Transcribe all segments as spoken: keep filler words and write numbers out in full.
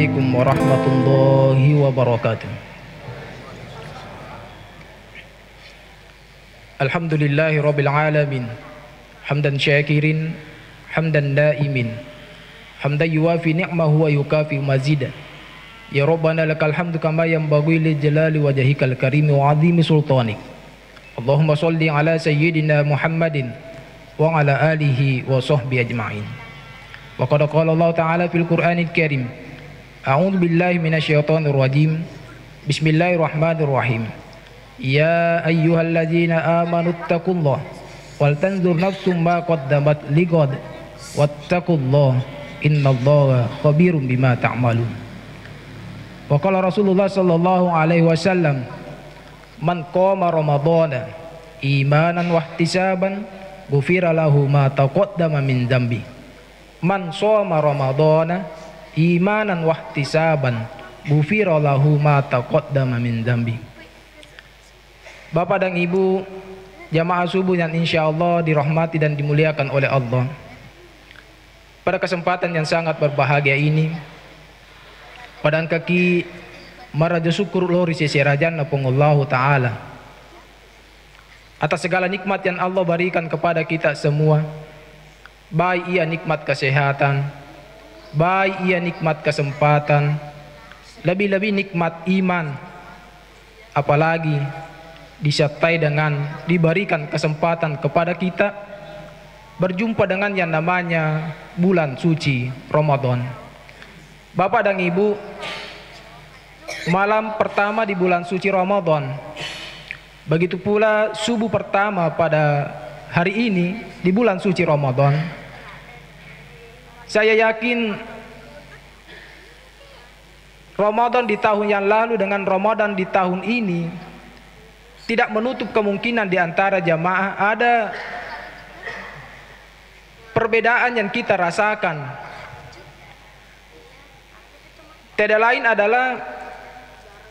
Assalamualaikum warahmatullahi wabarakatuh. Alhamdulillahi rabbil alamin. Hamdan syakirin, hamdan daimin. Hamdan yuwafi ni'mahu wa yukafi mazida. Ya Rabbana lakal hamdu kama yanbaghi li jalali wajhikal karimi wa azimi sultanik. Allahumma shalli ala sayyidina Muhammadin wa ala alihi wa sahbihi ajma'in. Wa qad qala Allah ta'ala fil Qur'anil Karim. A'udzu billahi minasy syaithanir rajim. Bismillahirrahmanirrahim. Ya ayyuhalladzina amanu taqullaha wal tanzur nafsum ma qaddamat lighad wattaqullaha innallaha khabirum bima ta'malun. Wa qala Rasulullah sallallahu alaihi wasallam, man qama ramadhana imanan wahtisaban ghufira lahu ma taqaddama min dzambi. Man shoma ramadhana imanan wahtisaban ghufira lahu ma taqaddama min dzambi. Bapak dan Ibu, jamaah subuh yang insya Allah dirahmati dan dimuliakan oleh Allah. Pada kesempatan yang sangat berbahagia ini, pada engkaki maraja syukur lao ri sese rajanna Puang Allahu Ta'ala atas segala nikmat yang Allah berikan kepada kita semua, baik ia nikmat kesehatan, baik ia nikmat kesempatan, lebih-lebih nikmat iman, apalagi disertai dengan diberikan kesempatan kepada kita berjumpa dengan yang namanya bulan suci Ramadan. Bapak dan Ibu, malam pertama di bulan suci Ramadan, begitu pula subuh pertama pada hari ini di bulan suci Ramadan, saya yakin Ramadan di tahun yang lalu dengan Ramadan di tahun ini tidak menutup kemungkinan di antara jamaah ada perbedaan yang kita rasakan. Tiada lain adalah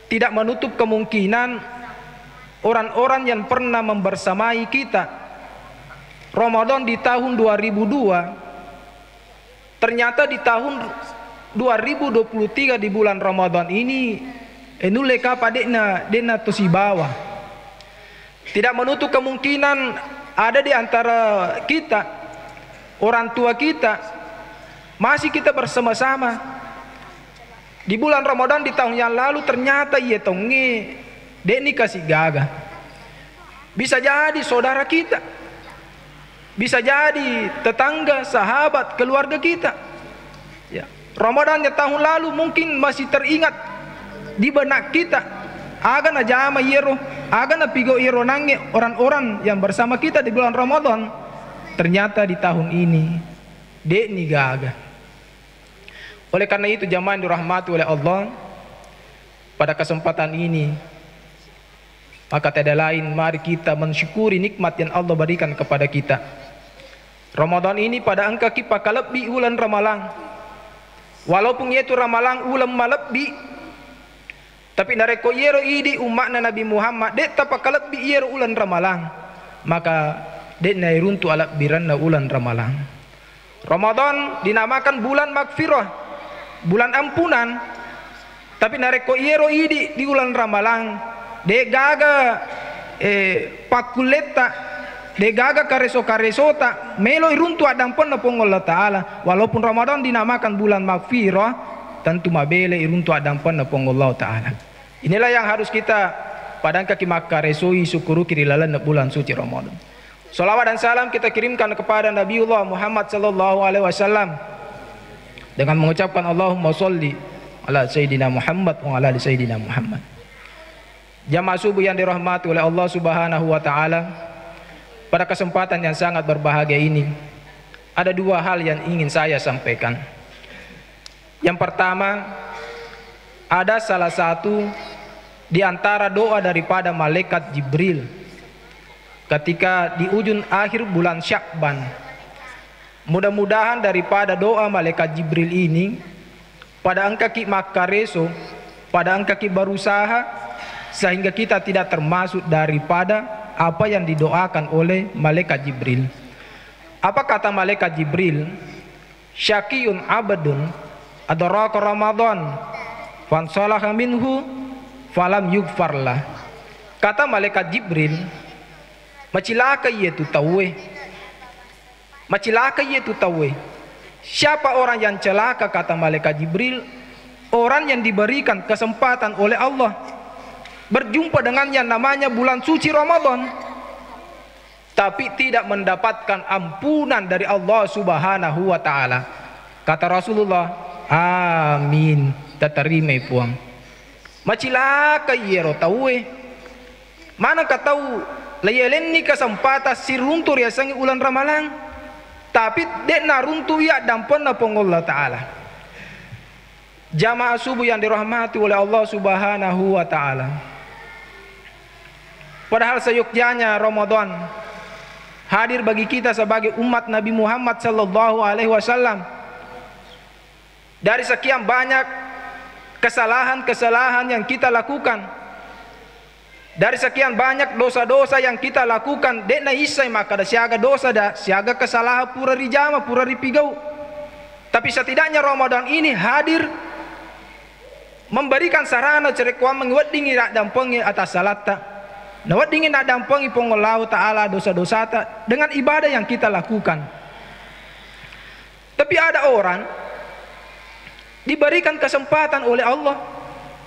tidak menutup kemungkinan orang-orang yang pernah membersamai kita Ramadan di tahun dua ribu dua, ternyata di tahun dua ribu dua puluh tiga di bulan Ramadan ini, eh, nulle kapa de'na, de'na to sibawa. Tidak menutup kemungkinan ada di antara kita, orang tua kita, masih kita bersama-sama. Di bulan Ramadan di tahun yang lalu, ternyata iye tongnge de'ni kasi gaga. Bisa jadi saudara kita, bisa jadi tetangga, sahabat, keluarga kita. Ya. Ramadannya tahun lalu mungkin masih teringat di benak kita. Aga najama iyero, aga napigau iyero nangnge orang-orang yang bersama kita di bulan Ramadan. Ternyata di tahun ini, de'ni gaga. Oleh karena itu, jamaah yang dirahmati oleh Allah, pada kesempatan ini, maka tiada lain, mari kita mensyukuri nikmat yang Allah berikan kepada kita. Ramadan ini pada engkaki pakalebbi uleng Ramalang. Walaupun iyatu Ramalang uleng malebbi, tapi narekko iyero idi umma'na Nabi Muhammad, de' tapakalebbi iyero uleng Ramalang, maka de' nairuntu alebbirenna uleng Ramalang. Ramadan dinamakan bulan magfirah, bulan ampunan. Tapi narekko iyero idi di uleng Ramalang, de' gaga, eh, pakkulletta, de' gaga kareso-karesota, melo iruntu addampenna Puang Allah Ta'ala. Walaupun Ramadan dinamakan bulan magfirah, tentu mabele iruntu addampenna Puang Allah Ta'ala. Inilah yang harus kita padangkaki makkaresoi, syukuruki ri lalenna bulan suci Ramadan. Salawat dan salam kita kirimkan kepada Nabiullah Muhammad sallallahu alaihi wasallam dengan mengucapkan Allahumma sholli ala Sayyidina Muhammad wa ala ali Sayyidina Muhammad. Jamaah subuh yang dirahmati oleh Allah Subhanahu wa Ta'ala, pada kesempatan yang sangat berbahagia ini, ada dua hal yang ingin saya sampaikan. Yang pertama, ada salah satu di antara doa daripada malaikat Jibril ketika di ujung akhir bulan Sya'ban. Mudah-mudahan daripada doa malaikat Jibril ini, pada engkaki makkareso, pada engkaki berusaha, sehingga kita tidak termasuk daripada apa yang didoakan oleh malaikat Jibril. Apa kata malaikat Jibril? Syaqiyun abdun Adraka Ramadan, fansalaha minhu, falam yughfar lah. Kata malaikat Jibril, "Macilaka iye tu tauwe. Macilaka iye tu tauwe." Siapa orang yang celaka, kata malaikat Jibril? Orang yang diberikan kesempatan oleh Allah berjumpa dengan yang namanya bulan suci Ramadan, tapi tidak mendapatkan ampunan dari Allah Subhanahu wa Ta'ala. Kata Rasulullah, "Amin, tatarimai Puang." Macilaka iyero tauwe. Manengka tau layelenni kesempatan siruntu riasengnge uleng Ramalang, tapi de'na runtu iya dampenna Puang Allah Ta'ala. Jamaah subuh yang dirahmati oleh Allah Subhanahu wa Ta'ala. Padahal seyogyanya Ramadan hadir bagi kita sebagai umat Nabi Muhammad sallallahu alaihi wasallam. Dari sekian banyak kesalahan-kesalahan yang kita lakukan, dari sekian banyak dosa-dosa yang kita lakukan, de'na issai makkada siaga dosa da, siaga kesalahan pura rijama, pura ripigau. Tapi setidaknya Ramadan ini hadir memberikan sarana cerekkuammengngi weddingngi naddampengngi atas salatta. Na weddingngi naddampengngi Puang Allahu Ta'ala dosa-dosata dengan ibadah yang kita lakukan. Tapi ada orang diberikan kesempatan oleh Allah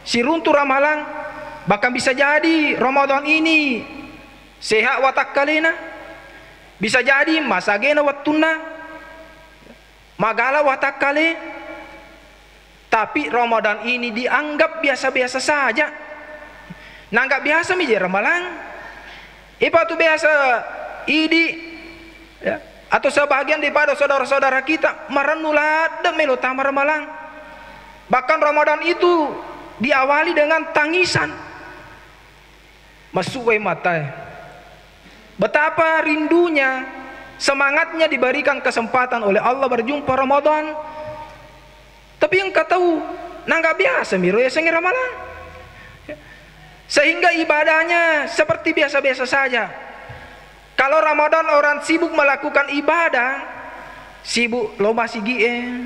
siruntu Ramalang, bahkan bisa jadi Ramadan ini sehat watakkalena, bisa jadi masagena wettunna, magala watakkale, tapi Ramadan ini dianggap biasa-biasa saja. Nanggap biasa mi je Ramalang. Ipatu biasa idi, ya, atau sebahagian daripada saudara-saudara kita marennu ladde melo tama Ramalang. Bahkan Ramadan itu diawali dengan tangisan. Massu'e matae. Betapa rindunya, semangatnya diberikan kesempatan oleh Allah berjumpa Ramadan. Tapi engka tau nanggap biasa miro yasengnge Ramalang. Sehingga ibadahnya seperti biasa-biasa saja. Kalau Ramadan orang sibuk melakukan ibadah, sibuk lo masigi'e,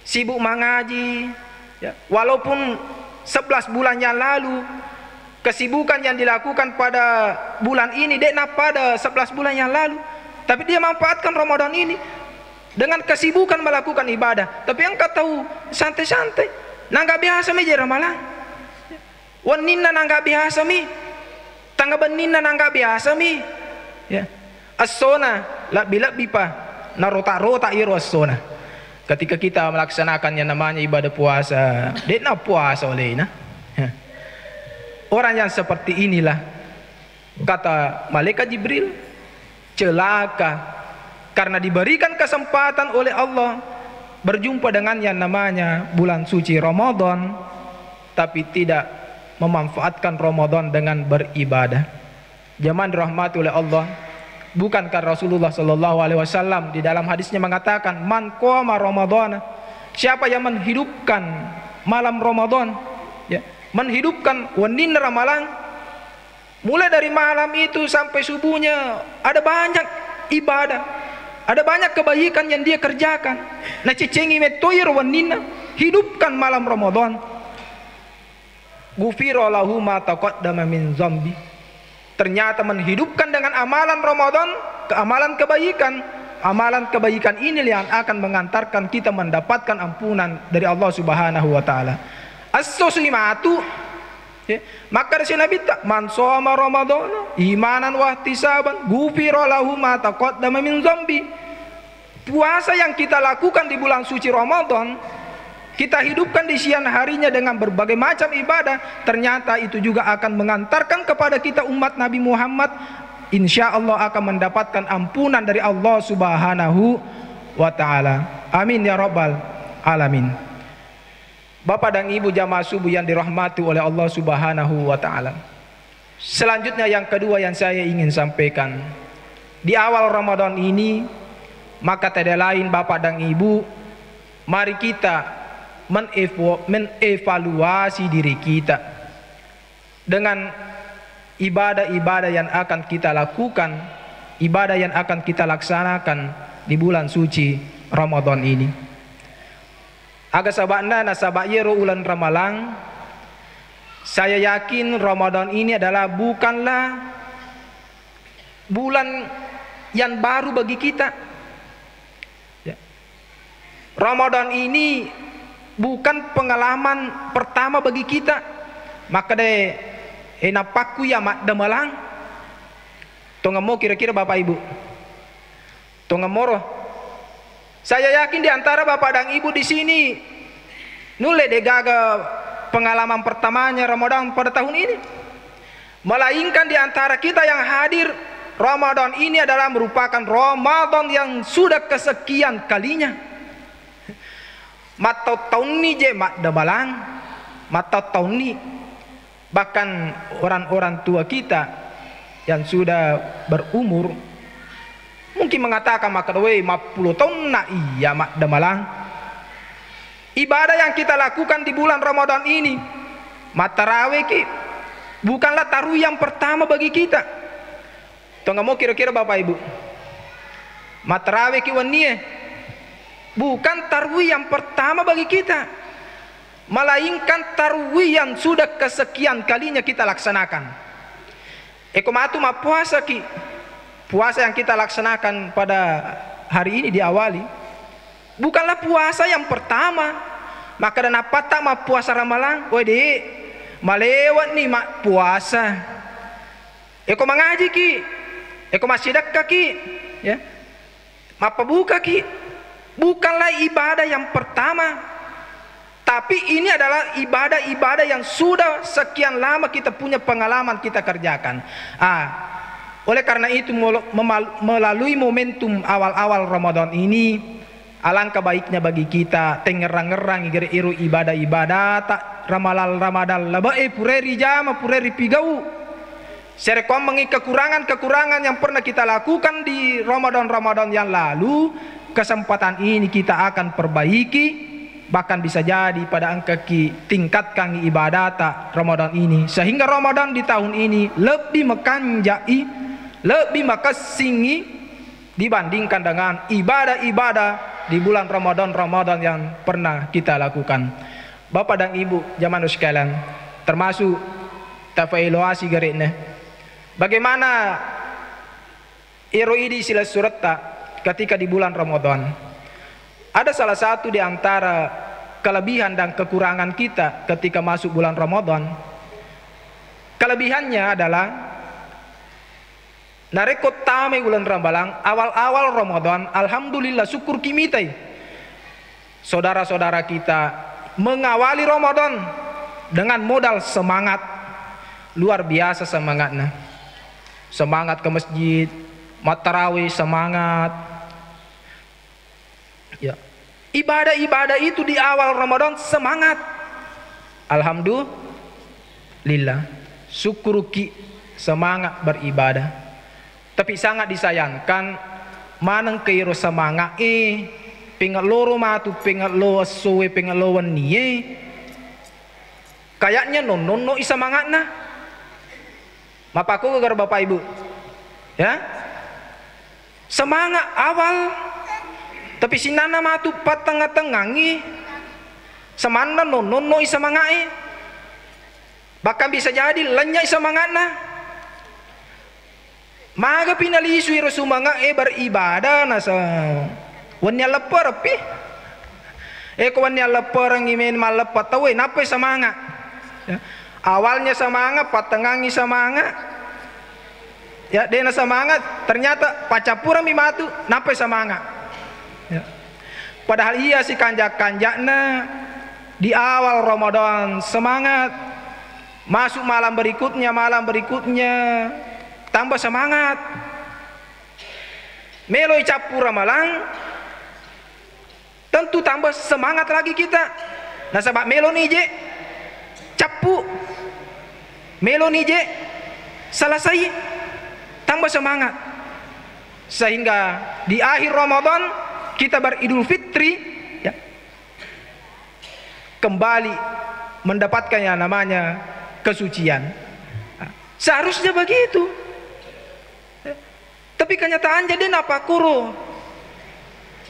sibuk mangaji, ya. Walaupun sebelas bulan yang lalu, kesibukan yang dilakukan pada bulan ini de'na pada sebelas bulan yang lalu, tapi dia manfaatkan Ramadan ini dengan kesibukan melakukan ibadah. Tapi engka tau santai-santai, nanggap biasa mi je Ramalang. Wenninna nanggap biasa mi, tengnga benninna nanggap biasa mi. Ya. Essona lebbi-lebbi pa narota-rota iyaro essona. Ketika kita melaksanakan yang namanya ibadah puasa, de'na puasa olehna. Ya. Orang yang seperti inilah, kata malaikat Jibril, celaka karena diberikan kesempatan oleh Allah berjumpa dengan yang namanya bulan suci Ramadan, tapi tidak memanfaatkan Ramadan dengan beribadah. Jamaah dirahmati oleh Allah, bukankah Rasulullah sallallahu alaihi wasallam di dalam hadisnya mengatakan, "Man qama Ramadan," siapa yang menghidupkan malam Ramadan, ya, menghidupkan wenninna Ramalang, mulai dari malam itu sampai subuhnya ada banyak ibadah, ada banyak kebaikan yang dia kerjakan. Naceccengi metto iyaro wenninna, hidupkan malam Ramadan. Ghufira lahu ma taqaddama min zambi. Ternyata menghidupkan dengan amalan Ramadan, ke amalan kebaikan, amalan kebaikan inilah yang akan mengantarkan kita mendapatkan ampunan dari Allah Subhanahu wa Ta'ala. Esso sui matu, ya, makkeda si Nabitta, "Man shoma Ramadana imanan wahtisaban, ghufira lahu ma taqaddama min zambi." Puasa yang kita lakukan di bulan suci Ramadan, kita hidupkan di siang harinya dengan berbagai macam ibadah, ternyata itu juga akan mengantarkan kepada kita umat Nabi Muhammad, insya Allah akan mendapatkan ampunan dari Allah Subhanahu wa Ta'ala. Amin ya Rabbal Alamin. Bapak dan Ibu jamaah subuh yang dirahmati oleh Allah Subhanahu wa Ta'ala. Selanjutnya, yang kedua yang saya ingin sampaikan, di awal Ramadan ini, maka tiada lain Bapak dan Ibu, mari kita menevo-, menevaluasi diri kita dengan ibadah-ibadah yang akan kita lakukan, ibadah yang akan kita laksanakan di bulan suci Ramadan ini. Aga saba'na? Nasaba' iyaro uleng Ramalang, saya yakin Ramadan ini adalah bukanlah bulan yang baru bagi kita. Ya. Ramadan ini bukan pengalaman pertama bagi kita. Makkeda, eh, nappakku iya maddamelang. Tongeng mo kira-kira Bapak Ibu. Tongeng moro. Saya yakin di antara Bapak dan Ibu di sini, nulle degaga pengalaman pertamanya Ramadan pada tahun ini. Melainkan di antara kita yang hadir, Ramadan ini adalah merupakan Ramadan yang sudah kesekian kalinya. Mattau-taunni je maddamelang, mattau-taunni. Bahkan orang-orang tua kita yang sudah berumur mungkin mengatakan, makkeda, "Wei, mappulo taunna iya maddamelang." Ibadah yang kita lakukan di bulan Ramadan ini, mattaraweki, bukanlah tarwih yang pertama bagi kita. Tongeng mo kira-kira Bapak Ibu. Mattaraweki wennie, bukan tarwih yang pertama bagi kita, melainkan tarwih yang sudah kesekian kalinya kita laksanakan. Eko matu mappuasaki, puasa yang kita laksanakan pada hari ini diawali, bukanlah puasa yang pertama. Makkeda nappatta mappuasa Ramalang, "Woi, Dek, malewatni mappuasa." Eko mangajiki, eko massidekkaki, ya, mappabukaki, bukanlah ibadah yang pertama, tapi ini adalah ibadah-ibadah yang sudah sekian lama kita punya pengalaman kita kerjakan. Ah, oleh karena itu, melo-, memal-, melalui momentum awal-awal Ramadan ini, alangkah baiknya bagi kita tengngerang-ngerang gere ero ibadah-ibadata, ramalan-ramalan labe'e purae rijama, purae ripigau. Sarekkoammengngi kekurangan-kekurangan yang pernah kita lakukan di Ramadan-Ramadan yang lalu, kesempatan ini kita akan perbaiki, bahkan bisa jadi pada engkaki tingkatkan ibadata Ramadan ini, sehingga Ramadan di tahun ini lebih makanjai, lebih makessingngi dibandingkan dengan ibadah-ibadah di bulan Ramadan-Ramadan yang pernah kita lakukan. Bapak dan Ibu, jamaah sekalian, termasuk tafaeloasi gare'na. Bagaimana ero idi silessuretta ketika di bulan Ramadan? Ada salah satu di antara kelebihan dan kekurangan kita ketika masuk bulan Ramadan. Kelebihannya adalah, narekko tamai uleng Ramalang, awal-awal Ramadan, alhamdulillah, syukur ki mitai. Saudara-saudara kita mengawali Ramadan dengan modal semangat. Luar biasa semangatnya. Semangat ke masjid, mattarawih semangat. Ya. Ibadah-ibadah itu di awal Ramadan semangat. Alhamdulillah. Syukuruki semangat beribadah. Tapi sangat disayangkan, maneng ke iro semangat e, pengeloro matu, pengelo essoe, pengelo wennie. Kayaknya nonnonno i semangatna. Mapakko gara Bapak Ibu? Ya? Semangat awal, tapi sinnanna matu pattengnga-tengngangngi, semanna nonnonno i semangat e. Bahkan bisa jadi lennye i semangatna. Magapi nalisui ro sumange'e beribadah, nasa wenni alleppereppi. E, ko wenni allepperengngi men malleppe tauwe, nappai semangat. Ya. Awalnya semangat, pattengangngi semangat. Ya, dena semangat, ternyata paccappurammi matu, nappai semangat. Ya. Padahal iya si kanja-kanja'na di awal Ramadan semangat. Masuk malam berikutnya, malam berikutnya, tambah semangat. Meloi cappu Ramalang, tentu tambah semangat lagi kita. Nasaba meloni je cappu, meloni je selesai, tambah semangat. Sehingga di akhir Ramadan kita beridul fitri, ya, kembali mendapatkan yang namanya kesucian. Seharusnya begitu. Tapi kenyataan jadi napa kuro?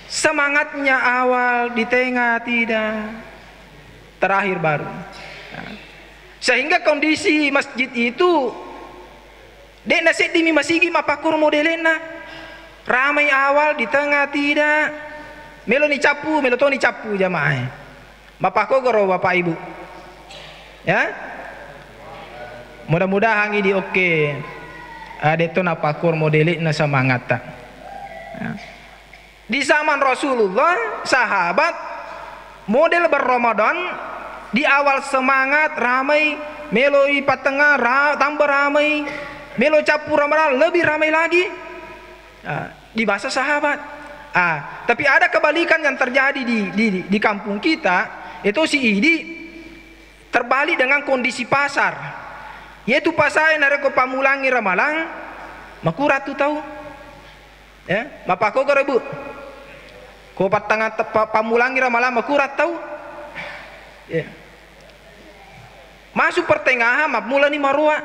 Semangatnya awal, di tengah tidak, terakhir baru. Nah, sehingga kondisi masjid itu de'na seddimi masigi mappakkoro modelenna. Ramai awal, di tengah tidak. Melo ni cappu, melo toni cappu jamaah. Mappakkogoro Bapak Ibu. Ya. Mudah-mudahan idi oke. Ah, de'to napakkoro modelenna semangatta. Ya. Di zaman Rasulullah, sahabat model berRamadan, di awal semangat, ramai, meloi pattengnga, ra-, tambah ramai, melo cappu Ramadan, lebih ramai lagi. Ah, di masa sahabat. Ah, tapi ada kebalikan yang terjadi di, di, di kampung kita, itu si idi terbalik dengan kondisi pasar. Yaitu pasar yang narekko pammulangi ramalang, makurang tu tau. Ya, mappakkogoro, Bu? Ko pattengnga te-, pa-, pammulangi ramalang makurang tau. Ya. Masuk pertengahan, mammulani maroa.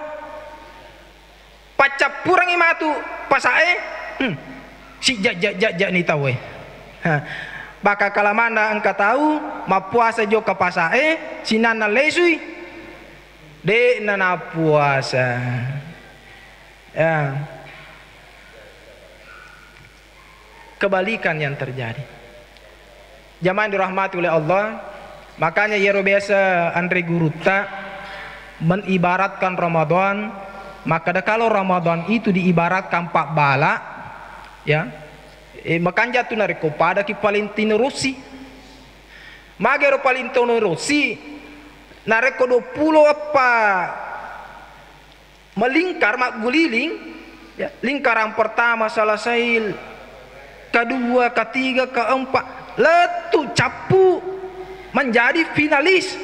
Paccappurengngi matu pasae, hmm, sijajja-jajja ni tauwe. Ha. Baka kalamanna engka tau mappuasa jokka pasae, sinanna lesui, de'na nappuasa. Ya. Kebalikan yang terjadi. Jamaah yang dirahmati oleh Allah, makanya yero biasa anre gurutta mengibaratkan Ramadan, makkeda kalau Ramadan itu diibaratkan pabbala, ya, eh, makanja tu narekko padaki Valentino Rossi. Magero Valentino Rossi, narekko dua puluh eppa melingkar, magguliling, ya, lingkaran pertama selesai, kedua, ketiga, keempat, lettu cappu menjadi finalis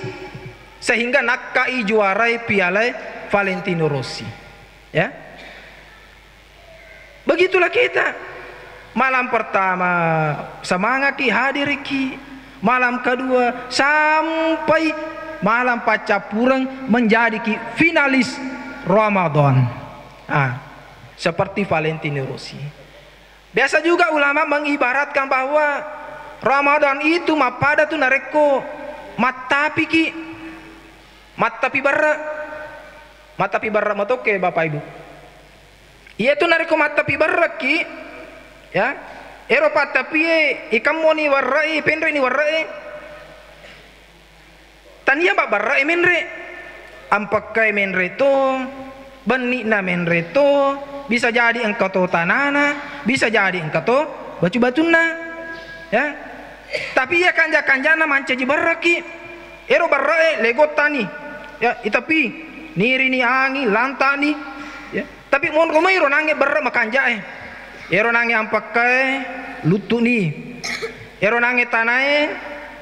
sehingga nakkai juarai piala Valentino Rossi. Ya. Begitulah kita. Malam pertama semangatki, hadiriki. Malam kedua sampai malam paccappureng menjadiki finalis Ramadan. Ah, seperti Valentino Rossi. Biasa juga ulama mengibaratkan bahwa Ramadan itu mappada tu narekko mattapiki, mattapi berre. Mattapi berre matokke, Bapak Ibu. Iyatu narekko mattapi berrekki, ya, ero pattapie, ikammoni werre'i, penre'ni werre'e. Tania ba berre'e menre'. Ampekkae menre' to, benni'na menre' to, bisa jadi engka to tanana, bisa jadi engka to batu-batunna. Ya. Tapi iya kanja-kanjana mancaji berrekki. Ero berre'e legottani. Ya, itapi, nirini anging, lanta'ni. Ya. Tapi monro mairo nangnge berre' makanja'e. Ero nangnge ampekkae, luttu'ni. Ero nangnge tanae,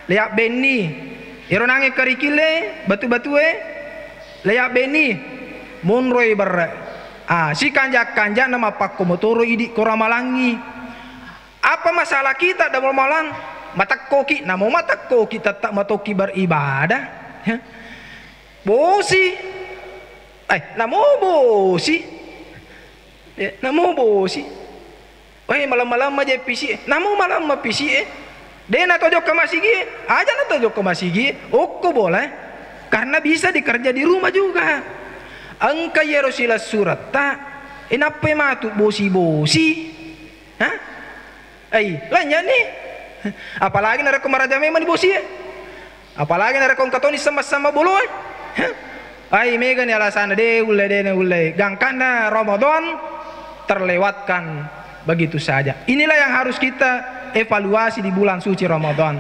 leabbenni. Ero nangnge kerikille, batu-batue, leabbenni. Monroi berre'. Ah, sikanja-kanja'na mappakko motoro idi' ko ramalangngi. Apa masalah kita da ramalang? Matekkoki, namo matekkoki tette' matokki beribadah. Ya. Bosi. Eh, namo bosi. Eh, namo bosi. Eh, malam-malam aja pisi. Namo malam pisi. Dena to jokka masigi. Aja na to jokka masigi. Okko boleh. Karena bisa dikerja di rumah juga. Engka yero silessuretta. Eh, nappai matu bosi-bosi. Hah? Ai, lanjani. Apalagi narekko maraja memang ni bosi, eh. Apalagi narekko engka toni semma-semma bolo, eh. Hah? Ai, megani alasanna, de ulle, de na ulle. Gangkanna Ramadan terlewatkan begitu saja. Inilah yang harus kita evaluasi di bulan suci Ramadan.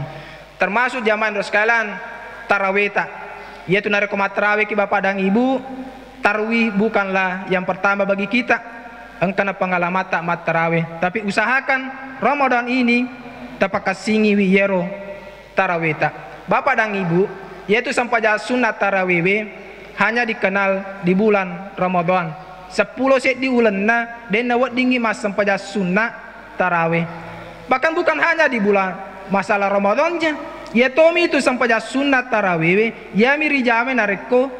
Termasuk jamaah sekalian, taraweta. Yaitu narekko matteraweki Bapak dan Ibu, tarwi bukanlah yang pertama bagi kita. Engkana pengalamatta mattarawe, tapi usahakan Ramadan ini tapakassingiwi yero taraweta. Bapak dan Ibu, yaitu sempajang sunnah tarawewe hanya dikenal di bulan Ramadan. Seppulo seddi ulenna denna weddingngi massempajang sunnah tarawe. Bahkan bukan hanya di bulan masalah Ramadan ja. Iya tomi itu sempajang sunnah tarawewe, iyami rijama narekko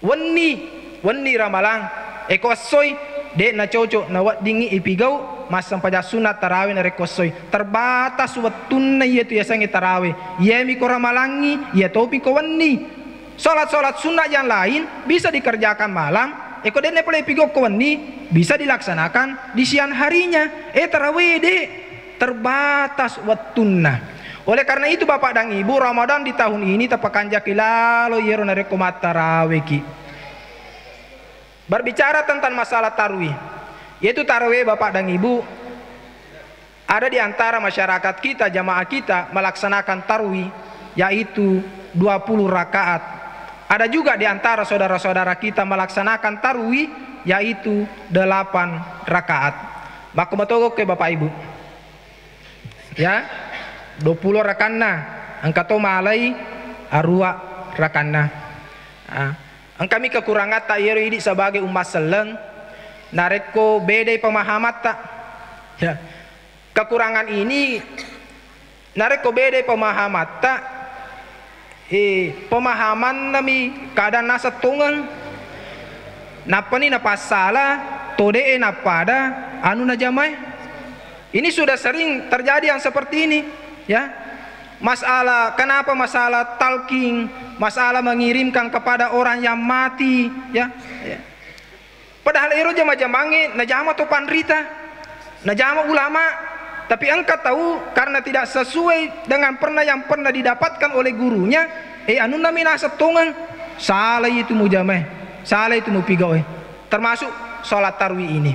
wenni, wenni ramalang, eko essoi, De'na cocok naweddingngi ipigau massempajang sunna tarawih narekko essoi. Terbatas wettunna iyatu yasengnge tarawih. Iyami ko ramalangngi, iya topi ko wenni. Salat-salat sunna yang lain bisa dikerjakan malam, eko de'na pole ipigau ko wenni, bisa dilaksanakan di siang harinya. Eh, tarawih de', terbatas wettunna. Oleh karena itu, Bapak dan Ibu, Ramadan di tahun ini tapakanjaki lalo iyaro narekko mattaraweki. Berbicara tentang masalah tarwih, yaitu tarawih, Bapak dan Ibu, ada di antara masyarakat kita, jamaah kita melaksanakan tarwih, yaitu dua puluh rakaat. Ada juga di antara saudara-saudara kita melaksanakan tarwih, yaitu delapan rakaat. Makko matogo ke, Bapak Ibu. Ya, dua puluh rakanna, engka to malai arua rakanna. Ah, engkami kekurangatta iyaro idi sebagai umat selleng, narekko bedai pemahamatta. Ya, kekurangan ini, narekko bedai pemahamatta, eh, pemahamannami kadang naseng tongeng. Nappani napassala, to de'e nappada anu najamae. Ini sudah sering terjadi yang seperti ini, ya. Masalah, kenapa masalah talking, masalah mengirimkan kepada orang yang mati, ya. Ya. Padahal ero jama-jamangnge najama to panrita, najama ulama, tapi engka tau karena tidak sesuai dengan pernah yang pernah didapatkan oleh gurunya, eh, anunna mi naseng tongeng, salah itu mujamae, salah itu mupigaue, termasuk sholat tarwih ini.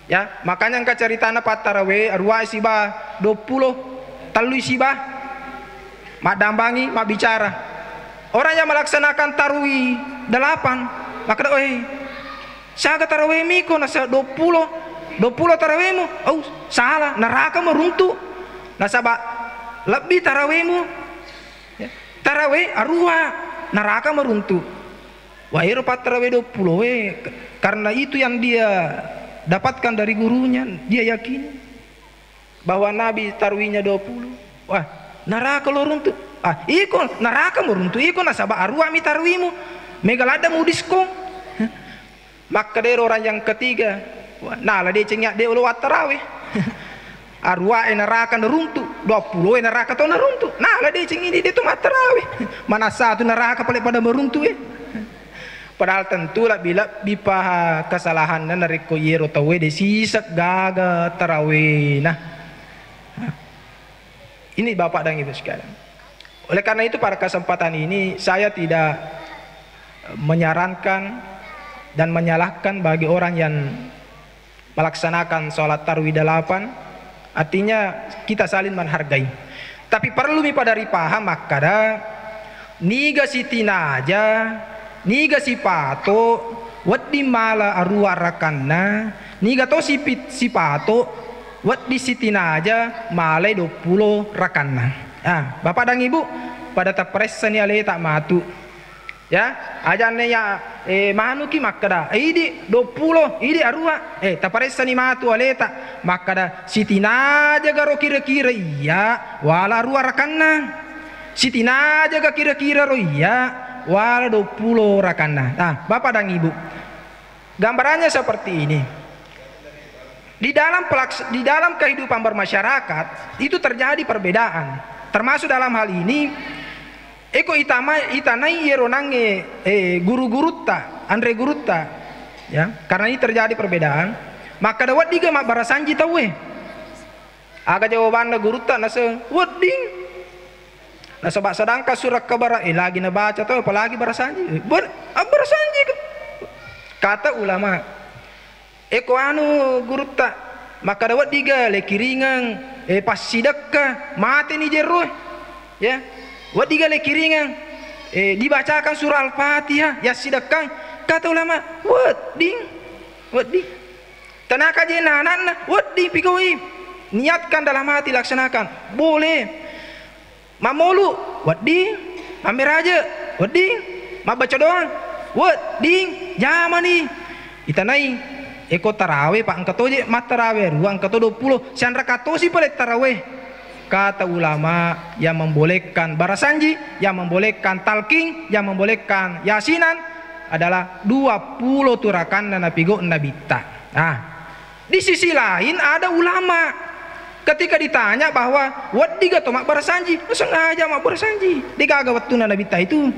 Ya, makanya engka ceritana pattarawe aruwae siba dua puluh, tellui siba, maddambangi, mabbicara. Orang yang melaksanakan tarwih delapan, makkeda, "Oi, siaga tarawemu iko nasa dua puluh, dua puluh tarawemu?" "Au, salah, neraka meruntu. Nasaba lebbi tarawemu." Ya. Tarawe aruwa, neraka meruntu. Wah, ero pattarawe dua puluh we, k-, karena itu yang dia dapatkan dari gurunya, dia yakini bahwa Nabi tarwihnya dua puluh. Wah, neraka lo runtu. Ah, iko neraka mo runtu iko nasaba aruwa mi tarwihmu. Mega ladda mu diskon. Makkedaro orang yang ketiga, "Wah, nala deceng ya de lo wattarawe." Aruwae neraka neruntu, dua puluh e neraka to neruntu. Nala deceng ini de to mattarawe. Manassa tu neraka pale pada meruntu e. Padahal tentu lebbi-lebbi paha kesalahanna narekko iyero tauwe de sisek gaga tarawena. Ini Bapak dan Ibu sekalian. Oleh karena itu, pada kesempatan ini saya tidak menyarankan dan menyalahkan bagi orang yang melaksanakan sholat tarwih delapan, artinya kita saling menghargai. Tapi perlu mi pada ripaham makkada, niga sitinaja, niga sipato, wedding mala aruwa rakanna, niga to sipit-, sipato, wedding sitinaja malai dua puluh rakanna. Ah, Bapak dan Ibu, pada taparessani aleta matu. Ya, ajanne ya, eh, manuki makkeda, "Eh, idi dua puluh, idi aruwa." Eh, taparessani matu aleta makkeda, "Sitinaja garo kira-kira iya, wala aruwa rakanna. Sitinaja ga kira-kira ro iya, wala dua puluh rakanna." Nah, Bapak dan Ibu, gambarannya seperti ini. Di dalam pelaks-, di dalam kehidupan bermasyarakat itu terjadi perbedaan. Termasuk dalam hal ini, eko itama-, itanai iyero nangnge, eh, guru-gurutta, anre gurutta, ya, karena ini terjadi perbedaan, makkada, "Weddiga mabbarasanji tauwe?" Aga jawabanna gurutta? Naseng, "Wedding." Nasaba sedangkan surat kabar, eh, lagi nabaca tau, apalagi barasanji. Eh, ber-, abbarasanji ke? Kata ulama, "Eko anu gurutta, makkada weddiga lekiringeng, eh, passidekka, mateni jerroe." Ya. "Weddiga lekiringeng, eh, dibacakan surah Al-Fatihah, yassidekkang." Kata ulama, "Wedding, wedding." Tanaka je na anakna, "Wedding pigau'i." Niatkan dalam hati, laksanakan. Boleh. Mammolu, wedding. Mammeraje, wedding. Mabbaca doang, wedding. Jamani. Itanai, eko tarawe, Pak, engka toje mattarawe arua, engka to dua puluh. Sianraka tosi pale tarawe. Kata ulama, yang membolehkan barasanji, yang membolehkan talking, yang membolehkan yasinan adalah dua puluh tu rakanna napigau Nabitta. Nah, di sisi lain ada ulama, ketika ditanya bahwa weddiga to mabbarasanji, sengaja mabbarasanji. Degaga wettunna Nabitta itu.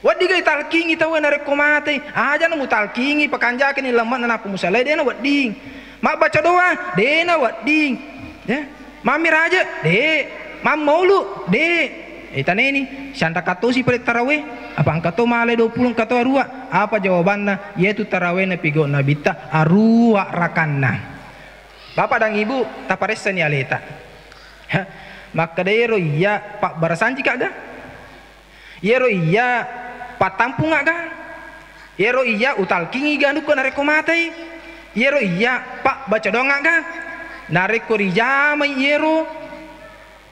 Weddiga italkingi tauwe narekko matei, aja na mutalkingi, pakanjakini lemme'na nappa musalai, dena wedding. Mabbaca doa, dena wedding. Ya. Mammiraje, de. Mammaulu, de. Eh, taneni, sianraka tosi pale tarawih, apa engka to male dua puluh, engka to arua? Apa jawabanna? Yaitu tarawihna pigau Nabitta arua rakanna. Bapak dan Ibu, taparessani aleta. Hah? Makkeda ero iya pabbarasanji kaga? Iyero iya pattampunga ga? Iyero iya utalkingi ga nukku narekko matei? Iyero iya pabbaca doanga ga? Narekko rijamai iyero,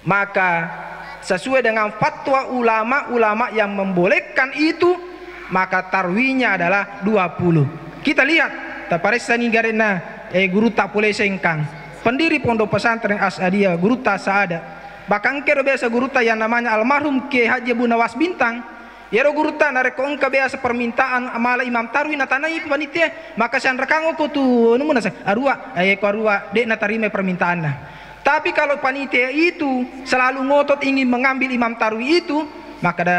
maka sesuai dengan fatwa ulama-ulama yang membolehkan itu, maka tarwihnya adalah dua puluh. Kita lihat, taparessani garenna, eh, gurutta pole sengkang. Pendiri Pondok Pesantren As'adiyah, gurutta Saada. Bahkan kero biasa gurutta yang namanya almarhum Kiai Haji Abu Nawas Bintang, iyaro gurutta narekko engka biasa permintaan mala imam tarwi natanai panitia, maka sianrakang ko tu anu munasa, arua, eh, ko arua, de natarima permintaanna. Tapi kalau panitia itu selalu ngotot ingin mengambil imam tarwi itu, maka da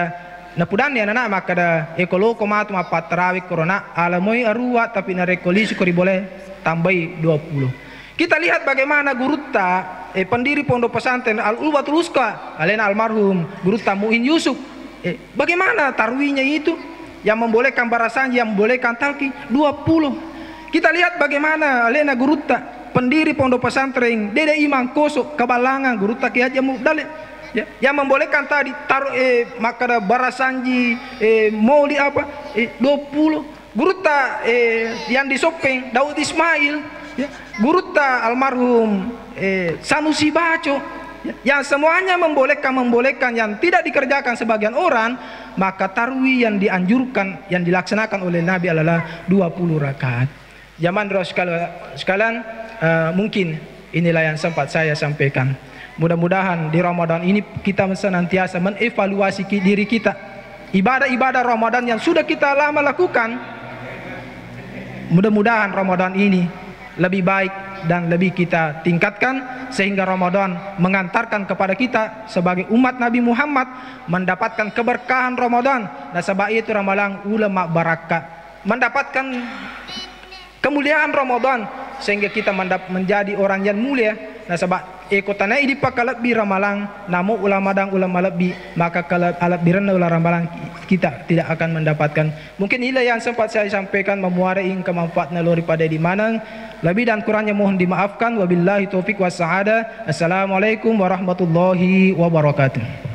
napudanni anak-anak, maka da, eh, ko loko matu mappattarawi korona, alamoi arua, tapi narekko lisu ko riboleh tambai dua puluh. Kita lihat bagaimana gurutta, eh, pendiri Pondok Pesantren Al-Ulwatul Wuska, alena almarhum gurutta Muin Yusuf. Eh, bagaimana tarwihnya itu yang membolehkan barasanji, yang membolehkan talqin dua puluh. Kita lihat bagaimana alena gurutta, pendiri Pondok Pesantren Dede Imam Koso, Kaballangan, gurutta Kiai Haji Mudale. Ya, yang membolehkan tadi taruh, eh, makkada barasanji, eh, maulid apa, eh, dua puluh. Gurutta, eh, yang di Soppeng, Daud Ismail, ya, gurutta almarhum, eh, Sanusi Baco, ya, yang semuanya membolehkan, membolehkan yang tidak dikerjakan sebagian orang, maka tarwih yang dianjurkan, yang dilaksanakan oleh Nabi adalah dua puluh rakaat. Jamaah sekal-, sekalian, eh, mungkin inilah yang sempat saya sampaikan. Mudah-mudahan di Ramadan ini kita senantiasa mengevaluasi ki-, diri kita. Ibadah-ibadah Ramadan yang sudah kita lama lakukan, mudah-mudahan Ramadan ini lebih baik dan lebih kita tingkatkan, sehingga Ramadan mengantarkan kepada kita sebagai umat Nabi Muhammad mendapatkan keberkahan Ramadan. Nasaba itu Ramalang ulama barakka mendapatkan kemuliaan Ramadan, sehingga kita mendap-, menjadi orang yang mulia. Nasaba, eh, ko tanai dipakalebbi Ramalang, namo ulama dan ulama lebbi, maka kele-, alebbirenna ulama Ramalang kita tidak akan mendapatkan. Mungkin inilah yang sempat saya sampaikan, mamuare engka manfaatna lori pada di maneng. Lebih dan kurangnya mohon dimaafkan. Wabillahi taufik wassa'adah. Assalamualaikum warahmatullahi wabarakatuh.